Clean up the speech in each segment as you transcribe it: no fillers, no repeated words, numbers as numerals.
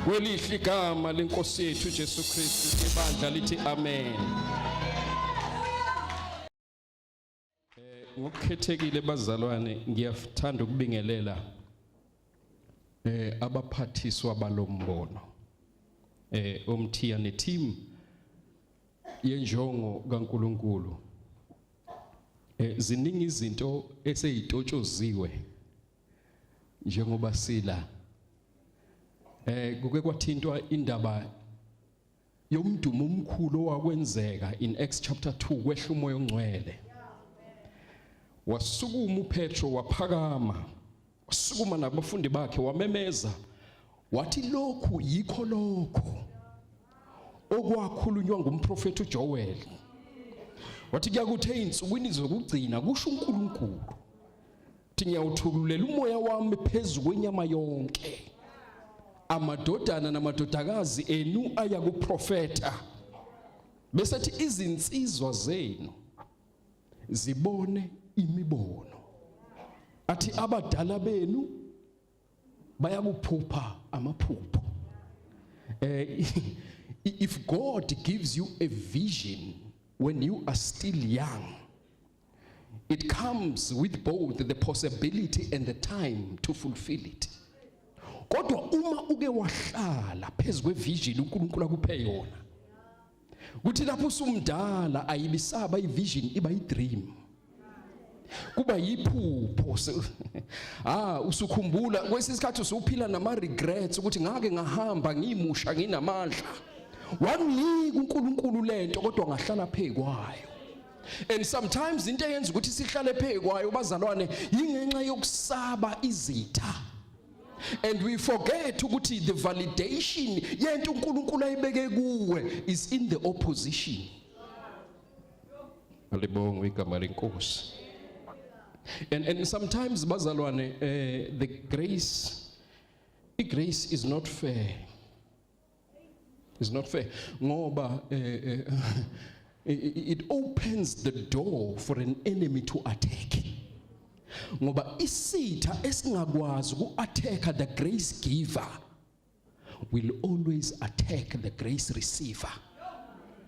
Kwelihle igama lenkosi yethu Jesu Kristu, ibandla lithi amen. Ngokukhethekile bazalwane, ngiyathanda ukubingelela abaphathiswa balombono, omthiya neteam yenjongo kaNkuluNkulu. Ziningi izinto eseyitotshoziwe njengoba sila. Kuke kwathintwa indaba yomdumo omkhulu owakwenzeka in Acts chapter 2, kwehla uMoya oNgcwele, wasukuma uPetro, waphakama, wasukuma nabafundi bakhe, wamemeza wathi, "Lokhu yikho lokho okwakhulunywa ngumprofeti uJoel, wathi kuyakuthi ezinsukwini zokugcina, kusho uNkulunkulu, thi ngiyawuthululela umoya wami phezu kwenyama yonke, amadodana namadodakazi enu ayakuprofeta, bese thi izinsizwa zenu zibone imibono, athi abadala benu bayakuphupha amaphupho." If God gives you a vision when you are still young, it comes with both the possibility and the time to fulfill it. Kodwa uma uke wahlala phezu kwevision uNkulunkulu akuphe yona, kuthi lapho usumdala ayibisaba ivision, iba idream, kuba yiphupho. Usukhumbula kwesinye isikhathi usuphila nama regrets ukuthi ngake ngahamba ngimusha, nginamandla, wanginika uNkulunkulu lento, kodwa ngahlala phekwayo. And sometimes into eyenza ukuthi sihlale phekwayo, bazalwane, yingenxa yokusaba izitha, and we forget ukuthi the validation yento uNkulunkulu ayibeke kuwe is in the opposition. Alibongwe igama lenkosi. And sometimes, bazalwane, the grace, grace is not fair, is not fair, ngoba it opens the door for an enemy to attack, ngoba isitha esingakwazi uku-attacka the grace giver will always attack the grace receiver.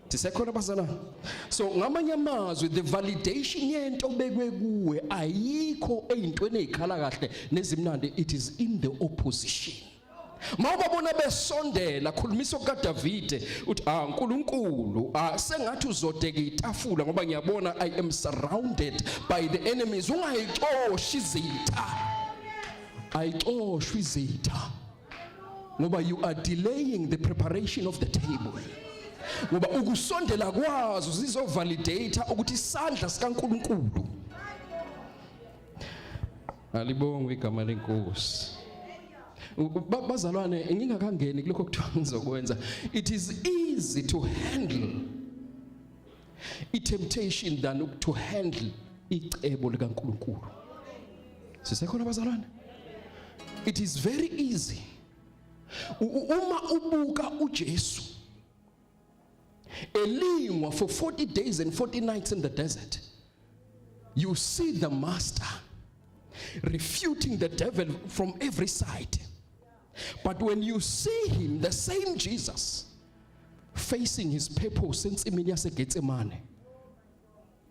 Sisekhona, bazalwane? So ngamanye amazwi, the validation yento bekwe kuwe ayikho eyintweni ezikhala kahle nezimnandi, it is in the opposition. Mawubabona besondela, khulumisa kaDavide, uthi, "Ah, uNkulunkulu, ah, sengathi uzodeka itafula, ngoba ngiyabona I am surrounded by the enemies." Ungayixoshi izitha, ayixoshwe izitha, ngoba you are delaying the preparation of the table, ngoba ukusondela kwazo zizovalidate ukuthi isandla sikaNkulunkulu. Alibongwe igama lenkosi. Bazalwane, ngingakangeni kulokho kuthiwa ngizokwenza, it is easy to handle i-temptation than to handle icebo likaNkulunkulu. Sisekhona, bazalwane? It is very easy. Uma ubuka uJesu elingwa for 40 days and 40 nights in the desert, you see the master refuting the devil from every side. But when you see him, the same Jesus, facing his purpose ensimini yaseGetsemane,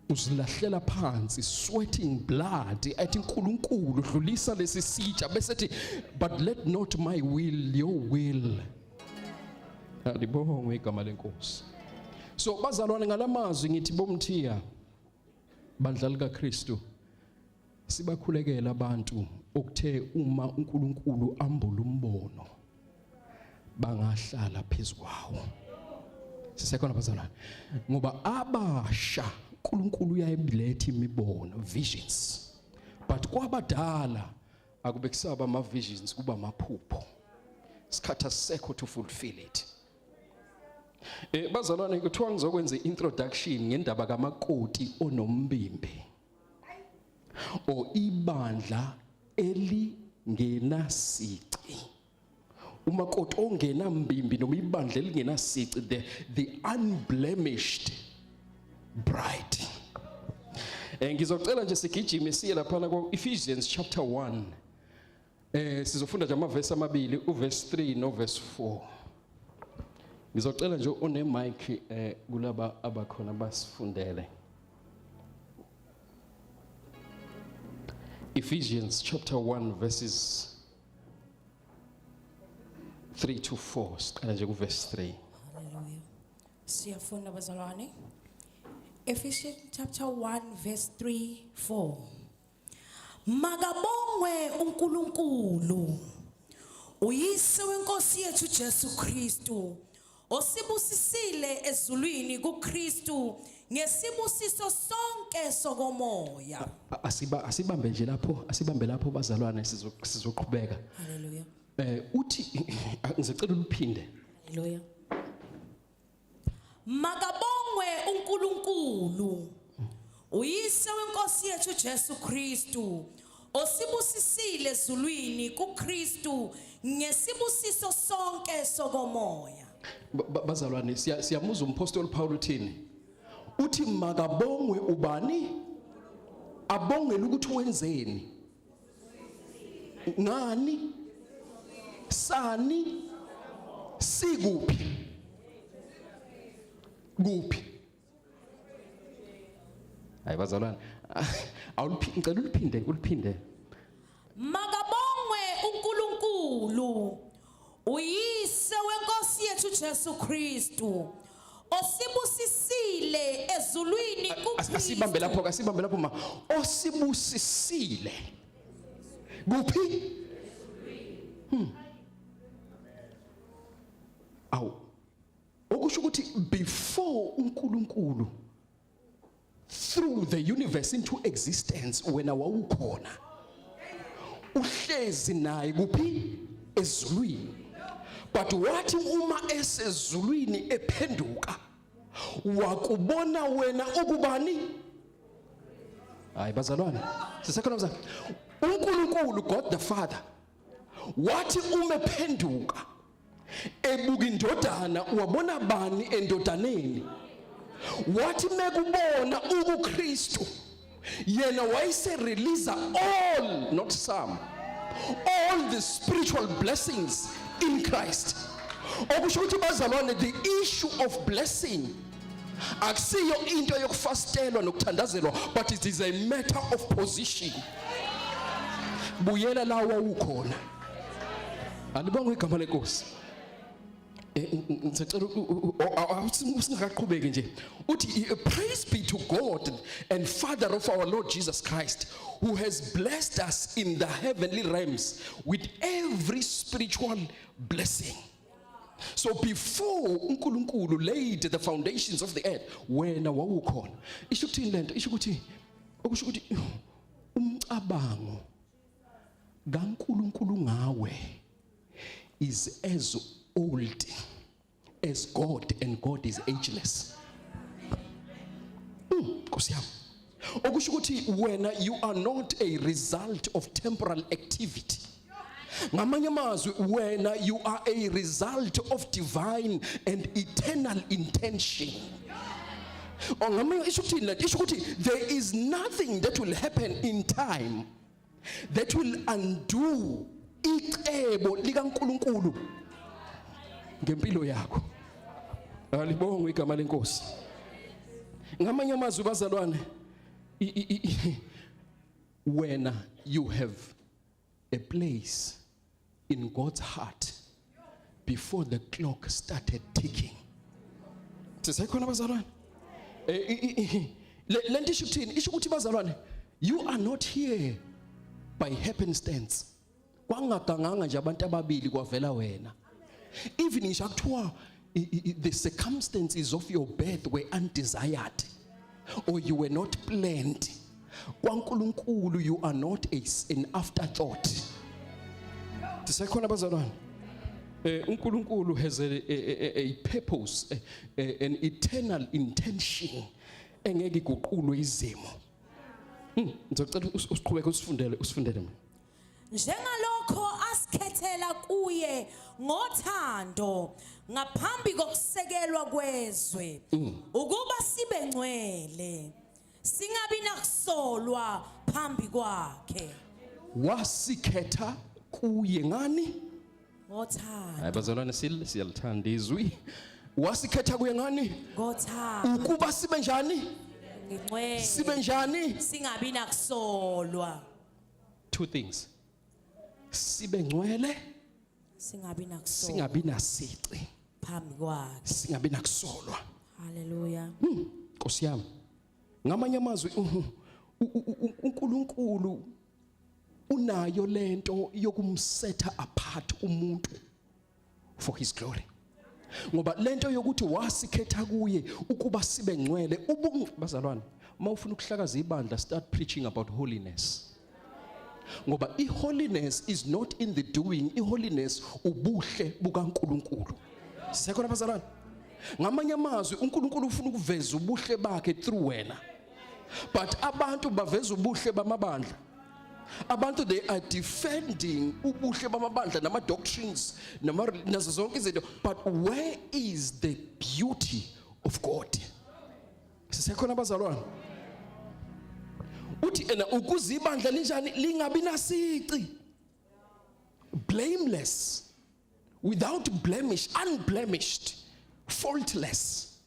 uzilahlela phansi, sweating blood, ethi, "uNkulunkulu, dlulisa lesi sitsha," bese ethi, "But let not my will, your will." Alibongwe igama lenkosi. So bazalwane, ngalamazwi ngithi, bomthiya, bandla likaKristu, sibakhulekela abantu okuthe uma uNkulunkulu ambula umbono bangahlala phezukwawo. Sisekhona, bazalwane? Ngoba abasha uNkulunkulu uyayiletha imibono, visions, but kwabadala akube kusaba ama visions, kuba amaphupho, isikhathi asisekho to fulfill it. Bazalwane, kuthiwa ngizokwenza introduction ngendaba kamakoti onombimbi, o ibandla elingenasici, umakoti ongenambimbi noma ibandla elingenasici, the unblemished bride. Ngizocela nje sigijime siye lapha ku Ephesians chapter 1. Sizofunda nje amavesi amabili, uverse 3 noverse 4. Ngizocela nje one mic kulaba abakhona basifundele. Ephesians chapter 1 verses 3 to 4. Siqala nje kuverse 3. Hallelujah. Siyafunda, bazalwane. Ephesians chapter 1 verse 3 4. Makabongwe uNkulunkulu, uyise wenkosi yethu Jesu Kristu, osibusisile ezulwini kuKristu ngesibusiso sonke sokomoya. Asiba asibambe nje lapho, asibambe lapho bazalwane, sizoqhubeka. Hallelujah. Uthi ngizocela uluphinde. Hallelujah. Makabongwe uNkulunkulu, uyise wenkosi yethu Jesu Kristu, osibusisile ezulwini kuKristu ngesibusiso sonke sokomoya. Bazalwane, siyamuzwa umpostoli Paul uthini? Uthi makabongwe ubani? Abongele ukuthi wenzeni? Ngani? Sani? Sikuphi? Kuphi? Hayi bazalwane, awuliphi, ngicela uliphinde, uliphinde. Makabongwe uNkulunkulu, uyise wenkosi yethu Jesu Kristu, osibusisile ezulwini kuKristu. Asibambe lapho, asibambe lapho ma. Osibusisile. Kuphi? Awu. Okusho ukuthi before uNkulunkulu threw the universe into existence, wena wawukhona. Uhlezi naye kuphi? Ezulwini. But wathi uma esezulwini ephenduka, wakubona wena ukubani? Hayi bazalwane, sisekhona bazalwane? uNkulunkulu, God the Father, wathi uma ephenduka ebuka indodana, wabona bani endodaneni? Wathi mekubona ukuKristu yena, wayese release all, not some, all the spiritual blessings in Christ. Okusho ukuthi bazalwane, the issue of blessing akusiyo into yokufastelwa nokuthandazelwa, but it is a matter of position. Buyela la wawukhona. Alibongwe igama lenkosi. Ngisacela singakaqhubeki nje, uthi, "Praise be to God and Father of our Lord Jesus Christ, who has blessed us in the heavenly realms with every spiritual blessing." So before uNkulunkulu laid the foundations of the earth, wena wawukhona. Isho ukuthini lento? Isho ukuthi, okusho ukuthi umcabango kaNkulunkulu ngawe is as old as God, and God is ageless. Nkosi yami. Okusho ukuthi wena, you are not a result of temporal activity. Ngamanye amazwi, wena, you are a result of divine and eternal intention. Or ngamanye, isho ukuthini lento? Isho ukuthi there is nothing that will happen in time that will undo icebo likaNkulunkulu ngempilo yakho. Alibongwe igama lenkosi. Ngamanye amazwi bazalwane, wena, you have a place in God's heart before the clock started ticking. Sisekhona bazalwane? Lento isho ukuthini? Isho ukuthi bazalwane, you are not here by happenstance. Kwangaganganga nje abantu ababili kwavela wena. Even ngisho kuthiwa the circumstances of your birth were undesired or you were not planned, kwaNkulunkulu you are not an afterthought. Sisekhona bazalwane? uNkulunkulu has a purpose, an eternal intention engeke iguqulwe izimo. Ngizocela usiqhubeke usifundele, usifundele mina. Njengalokho asikhethela kuye ngothando ngaphambi kokusekelwa kwezwe, ukuba sibe ngcwele, singabi nakusolwa phambi kwakhe. Wasikhetha Kuye ngani? Ngothando. Hayi bazalwane, siyalithanda izwi. Wasikhetha kuye ngani? Ngothando. Ukuba sibe njani? Ngcwele. Sibe njani? Singabi nakusolwa. Two things: sibe ngcwele. Singabi nakusolwa. Singabi nasici. Phambi kwakhe. Singabi nakusolwa. Haleluya. Nkosi yami, ngamanye amazwi uNkulunkulu unayo lento yokumsetha apart umuntu for his glory, ngoba lento yokuthi wasikhetha kuye ukuba sibe ngcwele. Bazalwane, mawufuna ukuhlakaza ibandla, start preaching about holiness, ngoba iholiness is not in the doing. Iholiness ubuhle bukaNkulunkulu. Sisekhona bazalwane? Ngamanye amazwi, uNkulunkulu ufuna ukuveza ubuhle bakhe through wena, but abantu baveza ubuhle bamabandla. Abantu, they are defending ubuhle bamabandla nama doctrines nama nazo zonke izinto, but where is the beauty of God? Sisekhona bazalwane? Uthi ena ukuze ibandla linjani? Lingabi nasici, blameless, without blemish, unblemished, faultless.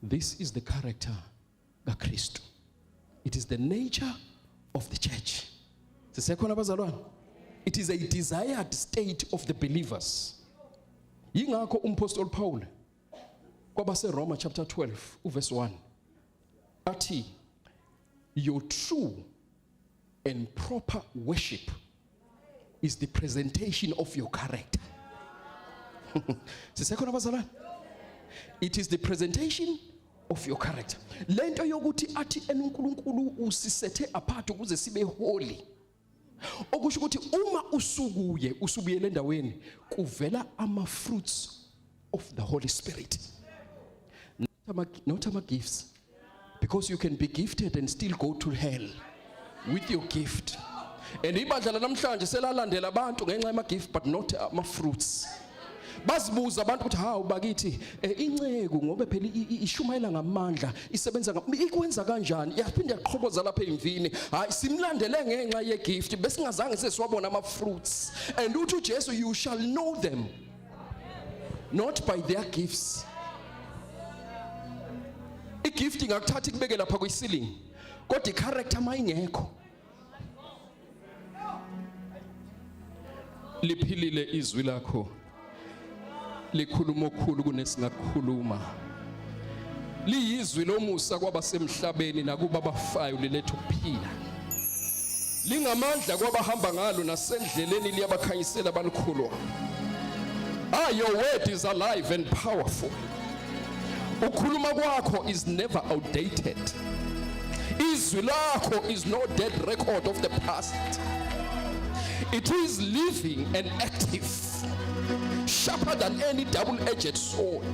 This is the character kaKristu. It is the nature of the church. Sisekhona bazalwane? It is a desired state of the believers. Yingakho umpostoli Paul kwabaseRoma chapter 12 uverse 1 athi, "Your true and proper worship is the presentation of your character." Sisekhona bazalwane? It is the presentation of your character. Lento yokuthi athi eNkulunkulu usisethe apart ukuze sibe holy, okusho ukuthi uma usukuye, usubuyele endaweni, kuvela ama fruits of the Holy Spirit, not ama gifts, because you can be gifted and still go to hell with your gift. And ibandla namhlanje selalandela abantu ngenxa yama gift but not ama fruits. Bazibuza abantu ukuthi, "Hawu bakithi, inceku ngoba phela ishumayela ngamandla, isebenza ikwenza kanjani, yaphinda yaqhoboza lapha emvini? Hayi, simlandele ngenxa ye gift, besingazange sesiwabona ama fruits." And uthi uJesu, "You shall know them not by their gifts." Igift ingakuthatha ikubeke lapha kwi-ceiling, kodwa i-character mayingekho. Liphilile izwi lakho, likhuluma okukhulu kunesingakukhuluma. Liyizwi lomusa kwabasemhlabeni, nakuba abafayo liletha ukuphila. Lingamandla kwabahamba ngalo, nasendleleni liyabakhanyisela balikhulwa. Ah, your word is alive and powerful. Ukhuluma kwakho is never outdated. Izwi lakho is no dead record of the past. It is living and active, sharper than any double-edged sword.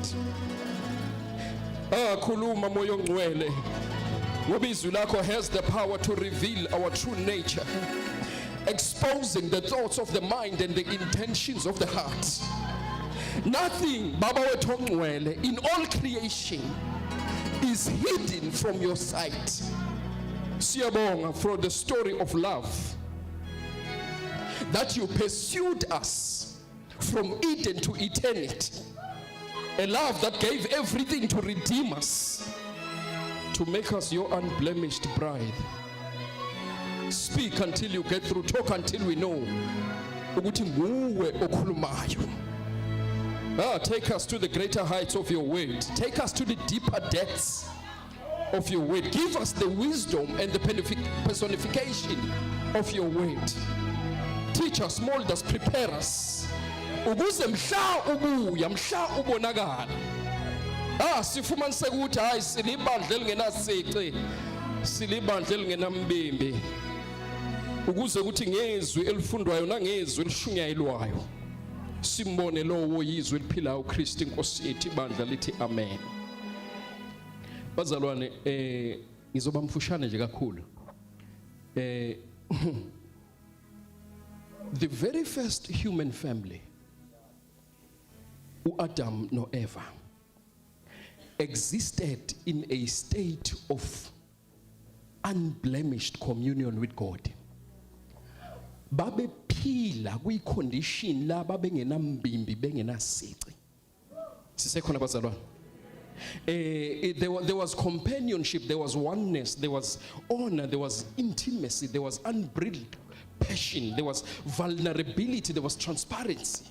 Ah, khuluma Moya oNgcwele, ngoba izwi lakho has the power to reveal our true nature, exposing the thoughts of the mind and the intentions of the heart. Nothing, Baba wethu ongcwele, in all creation is hidden from your sight. Siyabonga for the story of love that you pursued us from Eden to eternity, a love that gave everything to redeem us, to make us your unblemished bride. Speak until you get through. Talk until we know ukuthi nguwe okhulumayo. Ah, take us to the greater heights of your word. Take us to the deeper depths of your word. Give us the wisdom and the personification of your word. Teach us, mold us, prepare us, ukuze mhla ubuya, mhla ubonakala, ah, sifumaniseke ukuthi hayi, silibandla elingenasici, silibandla elingenambimbi, ukuze kuthi ngezwi elifundwayo nangezwi elishunyayelwayo simbone lowo yizwi eliphilayo, uKristu inkosi yethu. Ibandla lithi amen. Bazalwane, ngizoba mfushane nje kakhulu. The very first human family, uAdam noEva, existed in a state of unblemished communion with God. Babephila kwicondition la babengenambimbi, bengenasici. Sisekhona, bazalwane? There was companionship, there was oneness, there was honor, there was intimacy, there was unbridled passion, there was vulnerability, there was transparency.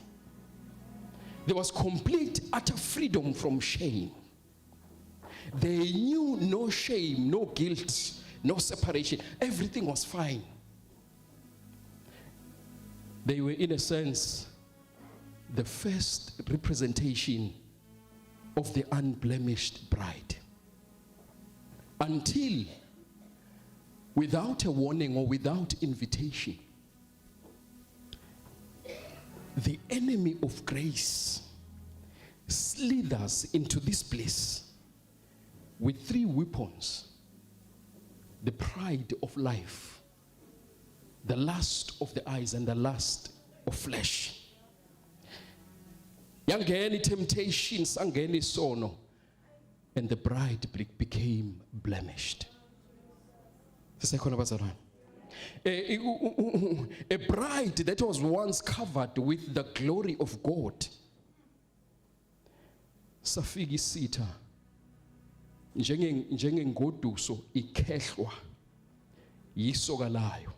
There was complete, utter freedom from shame. They knew no shame, no guilt, no separation. Everything was fine. They were, in a sense, the first representation of the unblemished bride. Until, without a warning or without invitation, the enemy of grace slithers into this place with three weapons: the pride of life, the lust of the eyes, and the lust of flesh. Yangena temptation, sangena isono, and the bride became blemished. Sisekhona, bazalwane? A bride that was once covered with the glory of God, safika isitha njengengoduso ikhehlwa yisoka layo.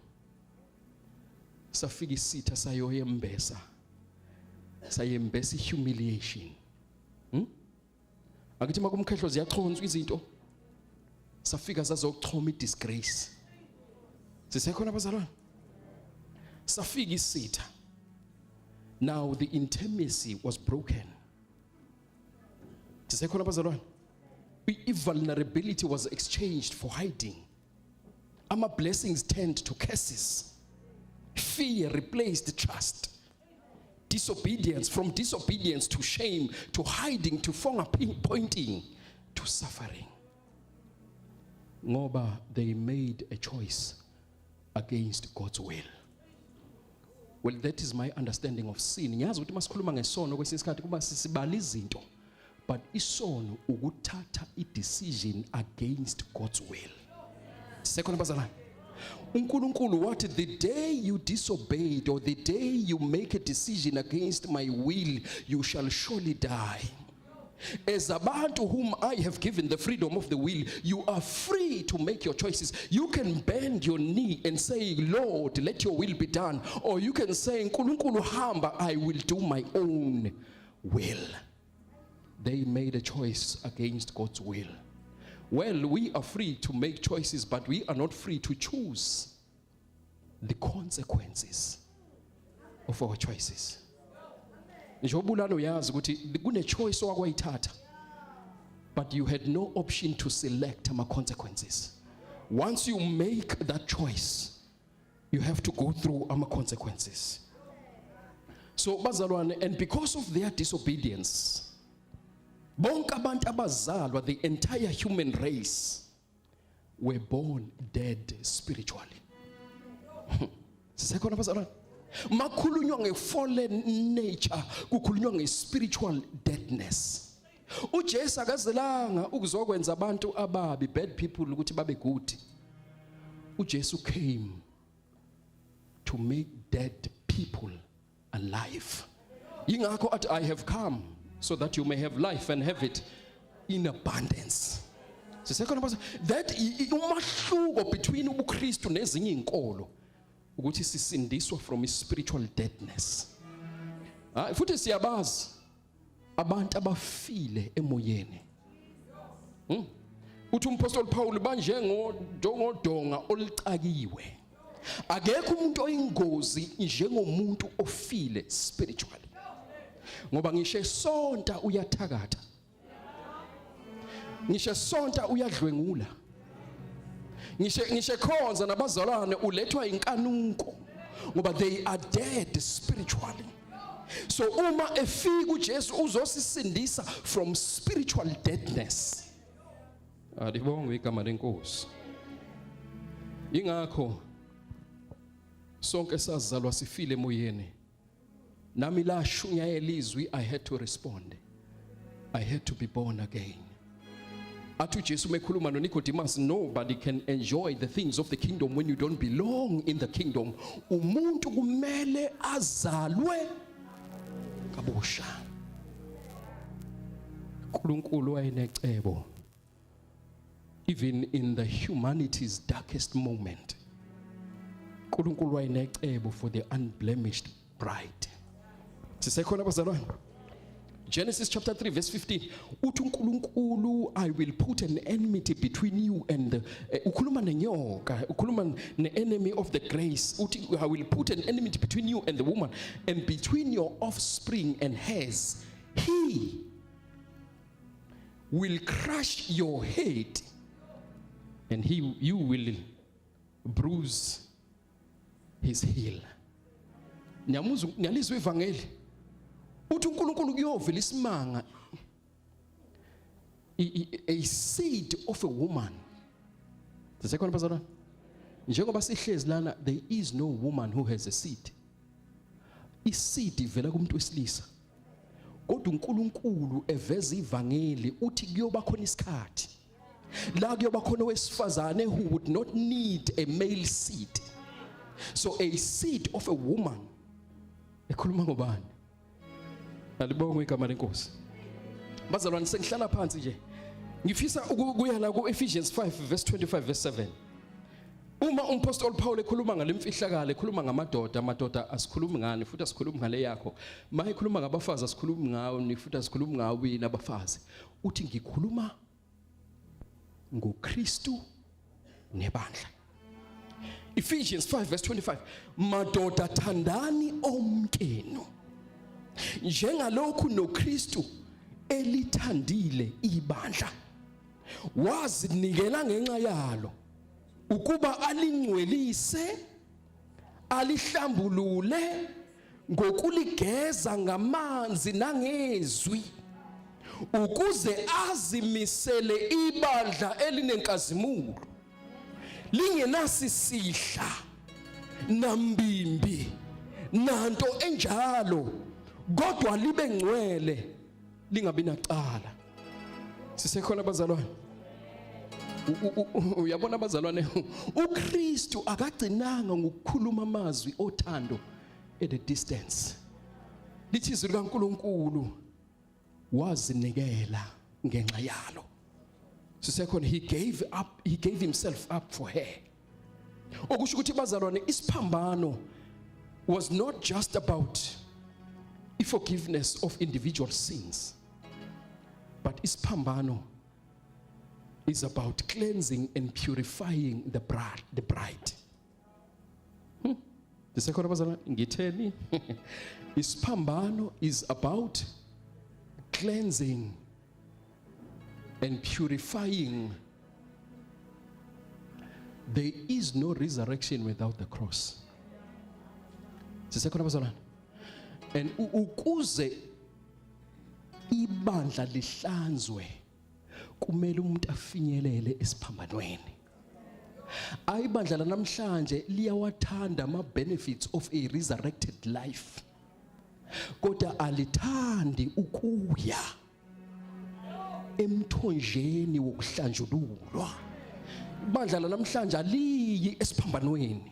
Safika isitha sayoyembesa, sayembesa humiliation. Akithi makumkhehlo ziyachonswa izinto. Safika sazochoma idisgrace. Sisekhona, bazalwane? Safika isitha. Now the intimacy was broken. Sisekhona, bazalwane? I-vulnerability was exchanged for hiding. Ama blessings turned to curses. Fear replaced trust. Disobedience, from disobedience to shame, to hiding, to finger pointing, to suffering, ngoba they made a choice against God's will. Well, that is my understanding of sin. Ngiyazi ukuthi masikhuluma ngesono, kwesinye isikhathi kuba sisibala izinto, but isono ukuthatha i-decision against God's will. Sisekhona, bazalwane? uNkulunkulu wathi, "The day you disobeyed or the day you make a decision against my will, you shall surely die." As abantu whom I have given the freedom of the will, you are free to make your choices. You can bend your knee and say, "Lord, let your will be done," or you can say, "Nkulunkulu hamba, I will do my own will." They made a choice against God's will. Well, we are free to make choices, but we are not free to choose the consequences of our choices. Njengoba ulana uyazi ukuthi kune choice owakwayithatha, but you had no option to select ama consequences. Once you make that choice, you have to go through ama consequences. So bazalwane, and because of their disobedience, bonke abantu abazalwa, the entire human race, were born dead spiritually. Sisekhona, bazalwane? Makhulunywa ngefallen nature, kukhulunywa nge-spiritual deadness. UJesu akazelanga ukuzokwenza abantu ababi, bad people, ukuthi babe good. UJesu came to make dead people alive. Yingakho athi, "I have come so that you may have life and have it in abundance." Sisekhona, bazalwane? That umahluko between ubuKristu nezinye izinkolo ukuthi sisindiswa from spiritual deadness. Hayi, futhi siyabazi abantu abafile emoyeni. Uthi umpostoli Paul banjengo njengodonga olucakiwe. Akekho umuntu oyingozi njengomuntu ofile spiritually. Ngoba ngisho esonta uyathakatha. Ngisho esonta uyadlwengula. Ngisho ekhonza nabazalwane ulethwa inkanuko ngoba they are dead spiritually. So uma efika uJesu uzosisindisa from spiritual deadness. Alibongwe igama lenkosi. Ingakho sonke sazalwa sifile emoyeni. Nami lashunyayela izwi, I had to respond. I had to be born again. Athi uJesu mekhuluma noNicodemus, nobody can enjoy the things of the kingdom when you don't belong in the kingdom. Umuntu kumele azalwe kabusha. uNkulunkulu wayenecebo even in the humanity's darkest moment. uNkulunkulu wayenecebo for the unblemished bride. Sisekhona, bazalwane? Genesis chapter 3 verse 15 uthi uNkulunkulu, "I will put an enmity between you and the," ukhuluma nenyoka, ukhuluma ne-enemy of the grace. Uthi, "I will put an enmity between you and the woman and between your offspring and hers. He will crush your head and he you will bruise his heel." Niyamuzwa, niyalizwa ivangeli. Uthi uNkulunkulu kuyovela isimanga, a seed of a woman. Sisekhona, bazalwane? Njengoba sihlezi lana, there is no woman who has a seed. Iseed ivela kumuntu wesilisa, kodwa uNkulunkulu eveza ivangeli uthi kuyoba khona isikhathi la kuyoba khona owesifazane who would not need a male seed. So a seed of a woman, ekhuluma ngobani? Alibongwe igama lenkosi, bazalwane. Sengihlala phansi nje, ngifisa ukuya la ku Ephesians 5 verse 25 verse 7. Uma umpostoli Paul ekhuluma ngalemfihlakalo, ekhuluma ngamadoda, amadoda asikhulumi ngani futhi asikhulumi ngale yakho. Maye ekhuluma ngabafazi, asikhulumi ngawo ni futhi asikhulumi ngawo yini abafazi. Uthi ngikhuluma ngoKristu nebandla. Ephesians 5 verse 25: "Madoda, thandani omkenu njengalokhu noKristu elithandile ibandla, wazinikela ngenxa yalo ukuba alingcwelise, alihlambulule ngokuligeza ngamanzi nangezwi, ukuze azimisele ibandla elinenkazimulo, lingenasisihla nambimbi nanto enjalo, kodwa libe ngcwele, lingabi nacala." Sisekhona, bazalwane? Uyabona, bazalwane, uKristu akagcinanga ngokukhuluma amazwi othando at a distance. Lithi izwi likaNkuluNkulu wazinikela ngenxa yalo. Sisekhona? He gave up, he gave himself up for her. Okusho ukuthi, bazalwane, isiphambano was not just about forgiveness of individual sins, but isiphambano is about cleansing and purifying the bride. Ndisekhona, bazalwane? Ngitheni? Isiphambano is about cleansing and purifying. There is no resurrection without the cross. Sisekhona, bazalwane? And ukuze ibandla lihlanzwe, kumele umuntu afinyelele esiphambanweni. Ayibandla lanamhlanje liyawathanda ama benefits of a resurrected life, kodwa alithandi ukuya emthonjeni wokuhlanjululwa. Ibandla lanamhlanje aliyi esiphambanweni.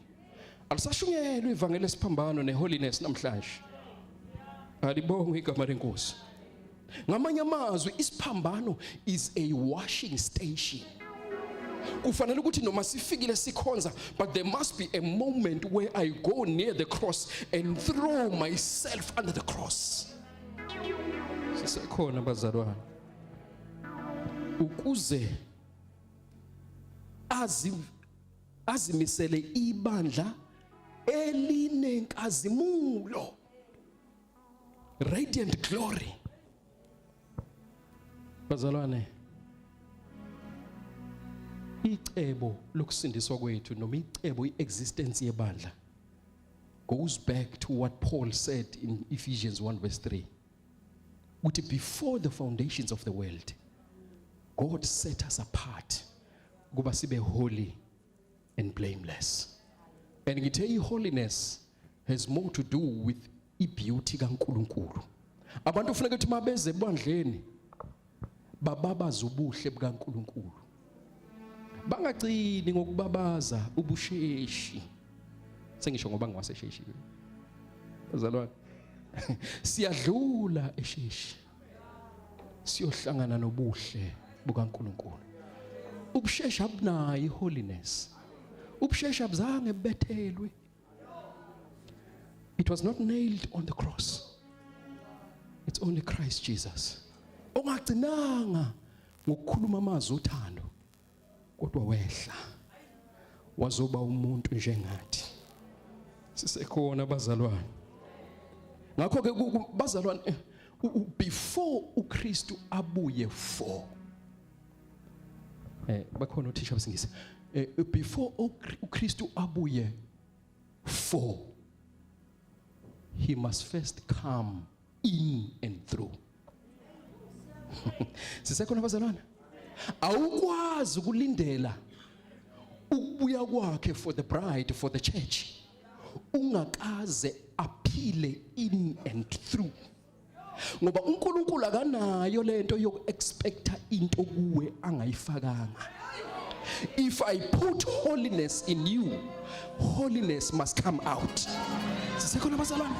Alisashunyelwa ivangeli esiphambano neholiness namhlanje. Alibongwe igama lenkosi. Ngamanye amazwi, isiphambano is a washing station. Kufanele ukuthi noma sifikile sikhonza, but there must be a moment where I go near the cross and throw myself under the cross. Sisekhona, bazalwane? Ukuze azi azimisele ibandla elinenkazimulo, radiant glory. Bazalwane, icebo lokusindiswa kwethu noma icebo, iexistence yebandla, goes back to what Paul said in Ephesians 1 verse 3, ukuthi before the foundations of the world, God set us apart kuba sibe holy and blameless. And ngithe i-holiness has more to do with ibeauty kaNkuluNkulu. Abantu kufuneka ukuthi mabeze ebandleni Bababaza ubuhle bukaNkuluNkulu. Bangagcini ngokubabaza ubusheshi. Sengisho ngoba ngiwasesheshi. Bazalwane. Siyadlula esheshi. Siyohlangana nobuhle bukaNkuluNkulu. Ubushesha abunayo iholiness. Ubushesha abuzange bubethelwe. It was not nailed on the cross. It's only Christ Jesus. Ongagcinanga ngokukhuluma amazwi othando kodwa wehla wazoba umuntu njengathi. Sisekhona bazalwane. Ngakho ke bazalwane eh, before uKristu abuye for eh bakhona othisha besingisi eh before uKristu abuye for he must first come in and through. Sisekhona bazalwane? Awukwazi ukulindela ukubuya kwakhe for the bride, for the church, ungakaze aphile in and through, ngoba uNkulunkulu akanayo lento yokuexpecta into kuwe angayifakanga. If I put holiness in you, holiness must come out. Sisekhona bazalwane?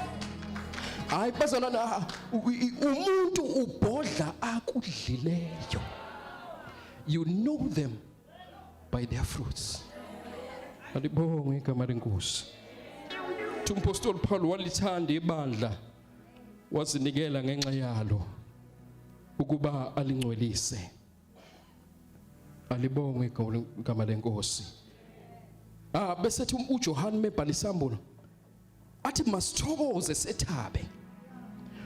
Hayi bazalwane, ah, umuntu ubhodla akudlileyo. You know them by their fruits. Alibongwe igama lenkosi. Umpostoli Paul walithanda ibandla, wazinikela ngenxa yalo ukuba alingcwelise. Alibongwe igama lenkosi. Ah, bese thi uJohn mebhala isambulo athi masithokoze sethabe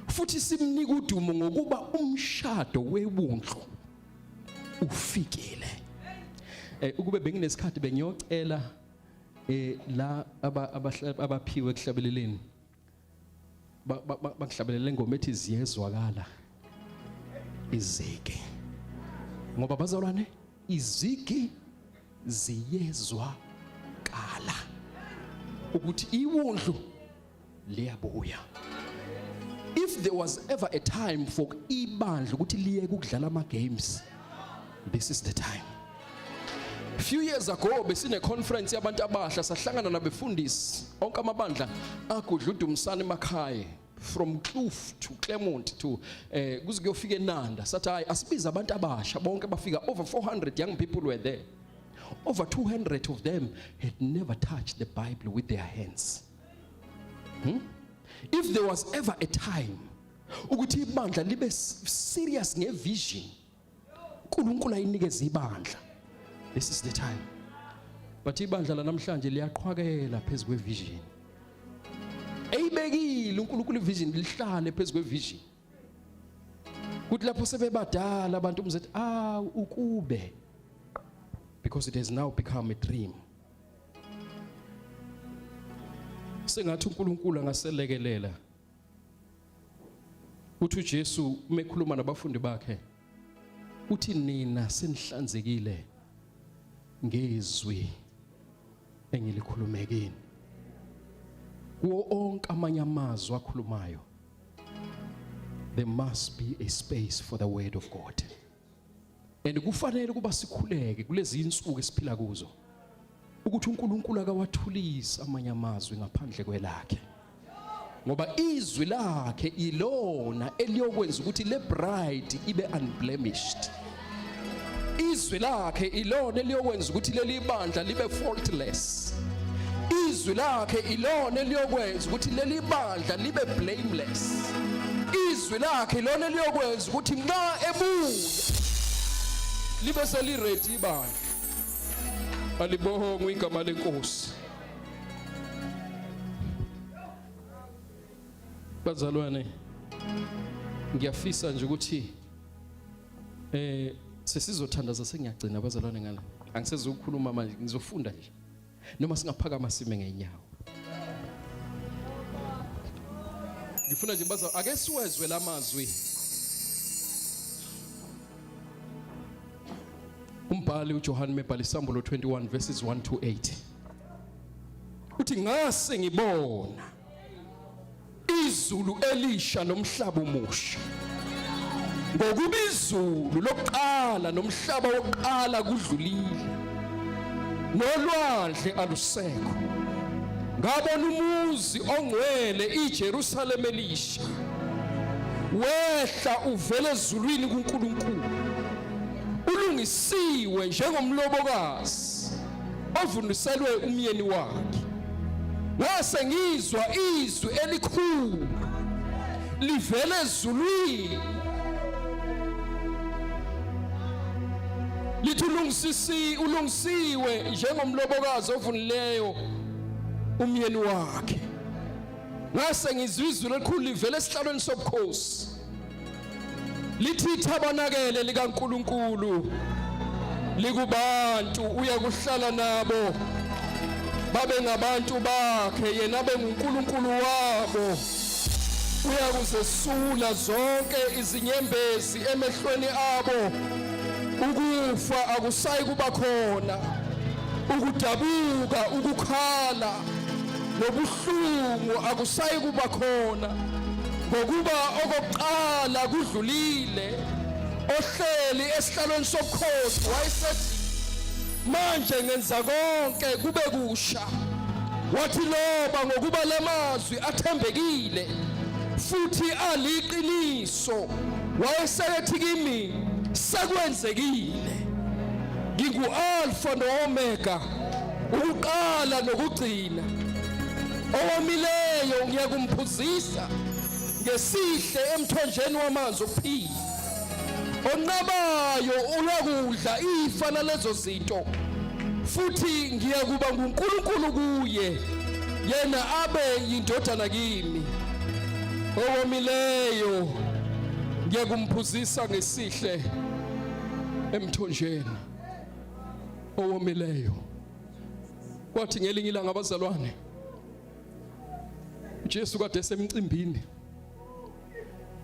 futhi simnika udumo ngokuba umshado webundlu ufikile. Eh, ukube benginesikhathi bengiyocela eh la abaphiwe ekuhlabeleleni bakuhlabelele ingoma ethi ziyezwakala izigi, ngoba bazalwane izigi ziyezwakala ukuthi iwundlu liyabuya. If there was ever a time for ibandla ukuthi liyeke ukudlala ama games, this is the time. Few years ago besine conference yabantu abasha, sahlangana nabefundisi onke amabandla agudla uDumsana emakhaya, from Kloof to Claremont to eh kuze kuyofika eNanda. Sathi hayi, asibize abantu abasha bonke. Bafika, over 400 young people were there. Over 200 of them had never touched the Bible with their hands. If there was ever a time ukuthi ibandla libe serious ngevision uNkulunkulu ayinikeza ibandla, this is the time. But ibandla lanamhlanje liyaqhwakela phezulu kwevision eyibekile uNkulunkulu. Ivision lihlale phezulu kwevision, kuthi lapho sebebadala abantu umzethi ah ukube, because it has now become a dream. Sengathi uNkulunkulu angaselekelela. Uthi uJesu mekhuluma nabafundi bakhe, uthi nina senihlanzekile ngezwi engilikhulume kini. Kuwo onke amanye amazwi akhulumayo, there must be a space for the word of God, and kufanele kuba sikhuleke kulezi insuku esiphila kuzo ukuthi uNkulunkulu akawathulisa amanye amazwi ngaphandle kwelakhe, ngoba izwi lakhe ilona eliyokwenza ukuthi le bride ibe unblemished. Izwi lakhe ilona eliyokwenza ukuthi leli bandla libe faultless. Izwi lakhe ilona eliyokwenza ukuthi leli bandla libe blameless. Izwi lakhe ilona eliyokwenza ukuthi nxa ebuya libe seliready ibandla. Alibongwe igama lenkosi. Bazalwane, ngiyafisa nje ukuthi eh sesizothandaza. Sengiyagcina bazalwane, ngala angisezukukhuluma manje, ngizofunda nje. Noma singaphakama sime ngenyawo. Ngifuna nje baza ake siwezwe lamazwi. Umbhali uJohn mebhala isambulo 21 verses 1 to 8 uthi ngase ngibona izulu elisha nomhlaba omusha. Ngokuba izulu lokuqala nomhlaba wokuqala kudlulile, nolwandle alusekho. Ngabona umuzi ongcwele iJerusalema elisha wehla uvela ezulwini kuNkulunkulu, ulungisiwe njengomlobokazi ovuniselwe umyeni wakhe. Ngase ngizwa izwi elikhulu livela ezulwini lithi, ulungisisi ulungisiwe njengomlobokazi ovunileyo umyeni wakhe. Ngase ngizwa izwi elikhulu livela esihlalweni sobukhosi lithi, ithabanakele likaNkuluNkulu likubantu, uyakuhlala nabo, babe ngabantu bakhe, yena abe nguNkulunkulu wabo. Uyakuzesula zonke izinyembezi emehlweni abo, ukufa akusayi kuba khona, ukudabuka, ukukhala nobuhlungu akusayi kuba khona, ngokuba okokuqala kudlulile. Ohleli esihlalweni sobukhosi wayesethi, manje ngenza konke kube kusha. Wathi, loba, ngokuba lamazwi athembekile futhi aliqiniso. Wayesethi kimi, sekwenzekile. Ngingu-Alfa no-Omega, ukuqala nokugcina. Owomileyo ngiyakumphuzisa ngesihle emthonjeni wamanzi okuphila. Onqabayo uyakudla ifa lalezo zinto, futhi ngiyakuba nguNkulunkulu kuye, yena abe yindodana kimi. Owomileyo ngiyakumphuzisa ngesihle emthonjeni. Owomileyo. Kwathi ngelinye ilanga, abazalwane, uJesu kade esemcimbini,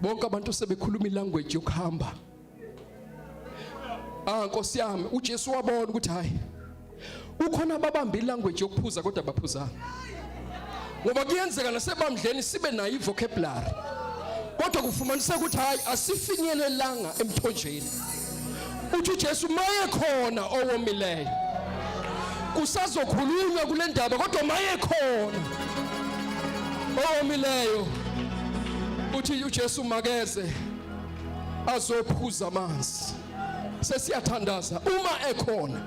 bonke abantu sebekhuluma ilanguage yokuhamba. Ah, Nkosi yami, uJesu wabona ukuthi hayi, kukhona ababamba ilanguage yokuphuza kodwa baphuzanga, ngoba kuyenzeka nasebandleni sibe nayo ivocabulary, kodwa kufumaniseka ukuthi hayi, asifinyelelanga emthonjeni. Uthi uJesu, maye khona owomileyo. Kusazokhulunywa kule ndaba, kodwa maye khona owomileyo. Uthi uJesu makeze azophuza amanzi. Sesiyathandaza, uma ekhona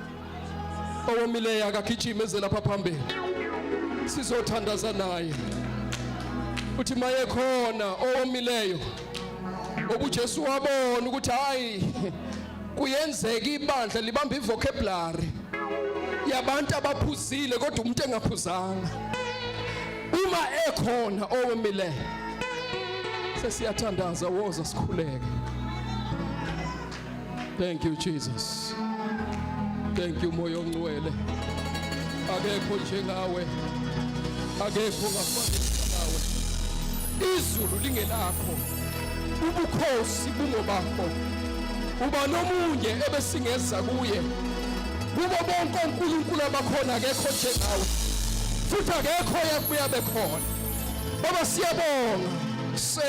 owomileyo akagijime eze lapha phambili, sizothandaza naye. Uthi maye khona owomileyo, ngoba uJesu wabona ukuthi hayi, kuyenzeka ibandla libamba ivocabulary yabantu abaphuzile kodwa umuntu engaphuzanga. Uma ekhona owomileyo, sesiyathandaza, woza sikhuleke. Thank you, Jesus. Thank you, Moya oNgcwele. Akekho njengawe, akekho ngafana nawe. Izulu lingelakho, ubukhosi bungobakho. Uba nomunye ebesingeza kuye? Kubo bonke onkulunkulu abakhona, akekho njengawe, futhi akekho yakubuya bekhona. Baba, siyabonga.